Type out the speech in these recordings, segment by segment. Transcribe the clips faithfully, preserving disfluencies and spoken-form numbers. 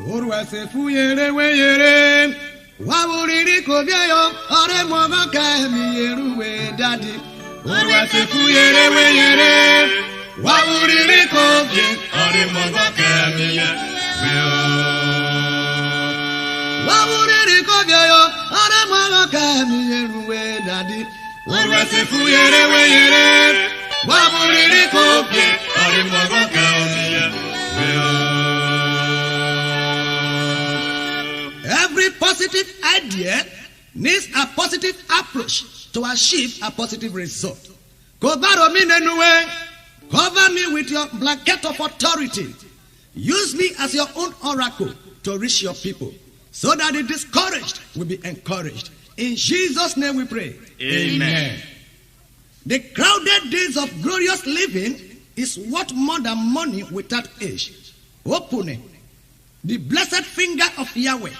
Orua se fu yere we yere, wa vwẹ uriri kẹ ovie yọ, ọ re muọghọ kẹ emi yere uwe dadi. Orua se fu yere we yere, wa vwẹ uriri kẹ ovie, ọ re muọghọ kẹ emi yere uwe o. Wa vwẹ uriri kẹ ovie yọ, ọ re muọghọ kẹ emi yere uwe dadi. Orua se fu yere we yere, wa vwẹ uriri kẹ ovie, ọ re muọghọ kẹ emi yere uwe o. Every positive idea needs a positive approach to achieve a positive result. Ko vwaro mi nene uwe, cover me with your blanket of authority. Use me as your own oracle to reach your people, so that the discouraged will be encouraged. In Jesus' name we pray. Amen. The crowded days of glorious living is worth more than money without age. Open it. The blessed finger of Yahweh,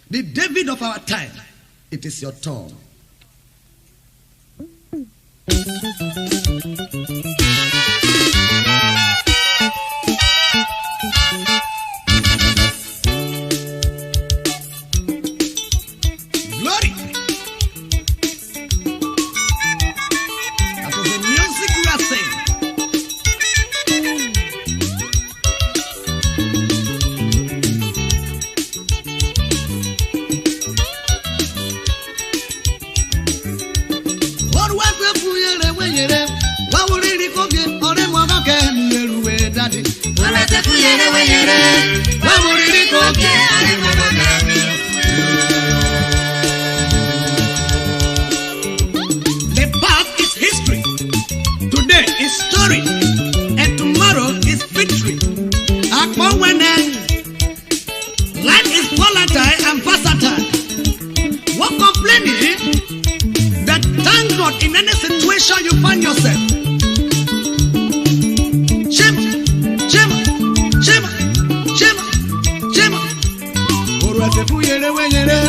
the David of our time, it is your turn. Glory. That is the music we are saying. Orua se fu yere we yere, wa vwẹ uriri kẹ ovie, ọ re muọghọ kẹ emi yere uwe dadi. Orua se fu yere we yere, wa vwẹ uriri kẹ ovie, ọ re muọghọ kẹ emi. The past is history, today is story, and tomorrow is victory. Akpọ wẹnẹ. Life is volatile and versatile. What complaining, but thank God in any situation you find yourself. Shema, shema, shema, shema, shema. Orua se fu yere we yere,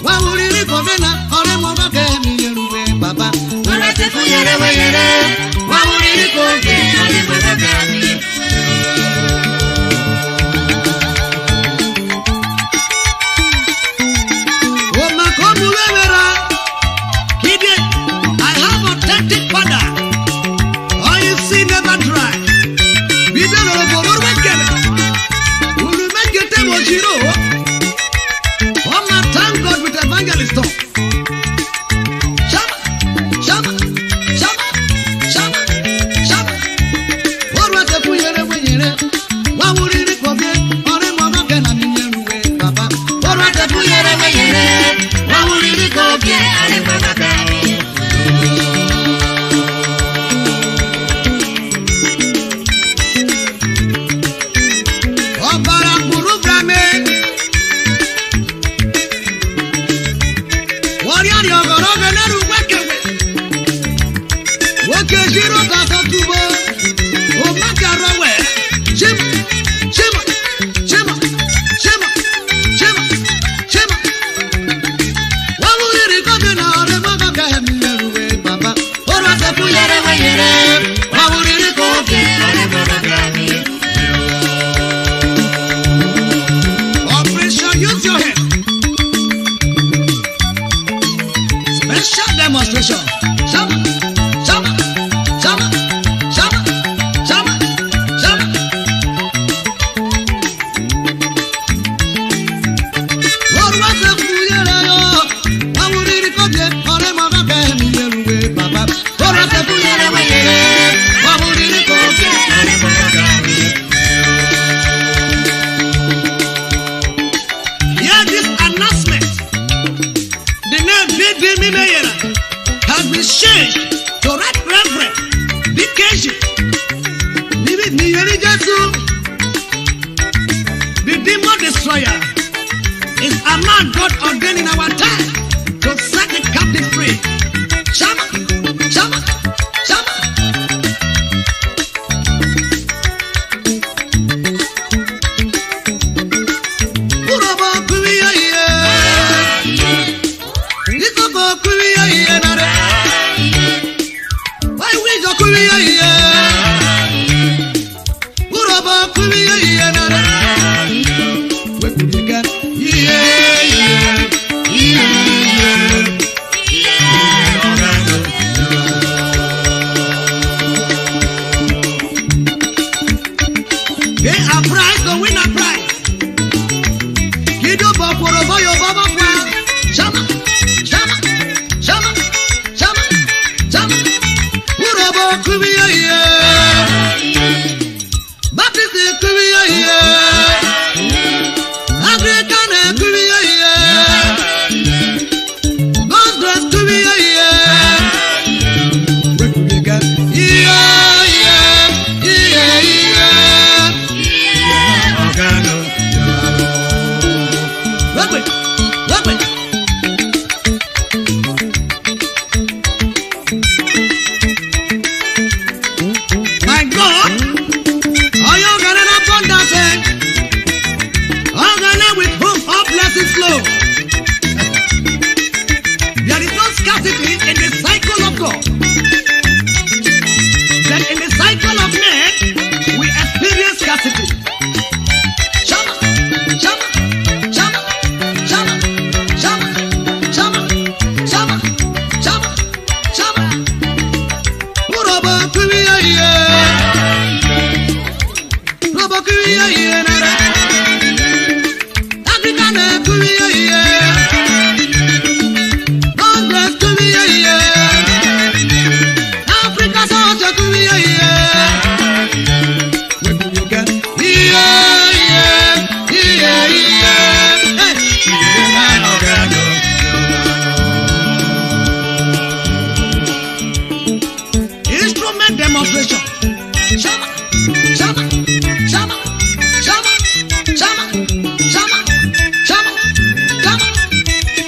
wa vwẹ uriri kẹ ovie na, ọ re muọghọ kẹ emi yere uwe, Baba. Orua se fu yere we yere, wa vwẹ uriri kẹ ovie, ọ re muọghọ kẹ emi. Oma ko mu vwe vwe ra, kidie I have authentic father. Oil see never dry. Mi de roro bo roro kẹrẹ. Unu me je te mo jiro. Oma thank God with evangelist. Shama, shama, shama, shama, shama, shama. Orua se fu yere we yere, wa vwẹ uriri kẹ ovie, ọ re muọghọ kẹ emi yere uwe, Baba. Orua se fu yere we yere, wa vwẹ uriri kẹ ovie, ọ re muọghọ kẹ emi. Ọbara kpuru vrẹ me. Wọ riẹnriẹn ọghọ rẹ Ọghẹnẹ ru wẹ kẹ wẹ. Wo ke jiro ta sọ tubo. O ma ka rọ wẹ. Shema, shema, shema, shema, shema, shema. Wa vwẹ uriri kẹ ovie na, ọ re muọghọ kẹ emi yere uwe, Baba. Orua se fu yere we yere, wa vwẹ uriri kẹ ovie, ọ re muọghọ kẹ emi. Operation, use your head. Special demonstration. Shama, shama, shama, shama, shama, shama. Orua se fu yere yo, wa vwẹ uriri kẹ ovie, ọ re muọghọ kẹ emi yere uwe, Baba. Orua se fu yere we yere, wa vwẹ uriri kẹ ovie, ọ re muọghọ kẹ emi. Hear this announcement. The name B D Mimeyera has been changed to Right Reverend B K G. Mimi, mi yeri Jesu. The demon destroyer is a man God ordained in our time to set the captive free. Shama, shama, shama. Urhobo kuvwiẹ iye. Ikoko kuvwiẹ iye na re. Wai wijo kuvwiẹ iye. Urhobo kuvwiẹ iye na re. We could Boyo bobo kwa. Shama, shama, shama, shama, shama. Urhobo kubiye ye. Baptist kubiye ye. Anglican kubiye ye. God's grace kubiye ye. Iye, iye, iye, iye. Wegbe, wegbe. My God, Oyo Oghene na abundance, Oghene with whom all blessings flow. There is no scarcity in the cycle of God. But in the cycle of men, we experience scarcity. Shama, shama, shama, shama, shama, shama, shama, shama, shama. Urhobo kubiye ye. Urhobo kubiye ye nara. Africa na kubiye ye. Congress kubiye ye. Africa South kubiye ye. Iye, iye, iye, iye. Hey. Instrument demonstration. Shama, shama, shama, shama, shama, shama, shama, shama.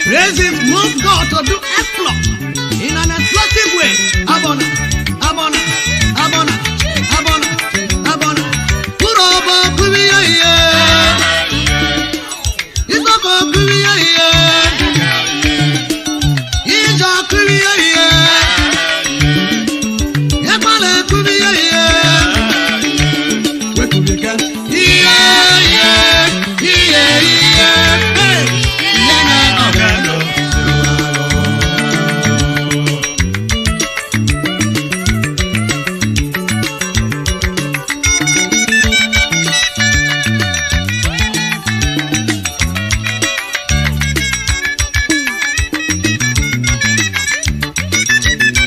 Praises move God to do exploit in an explosive way. Abona, abona, abona, abona, abona. Urhobo kubiye ye. Isoko kubiye ye. Ijo kubiye ye. Ekpale kubiye ye. Wekubika. Iye, iye, iye, iye. Hey. Iye na ọgano.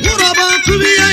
Urhobo kubiye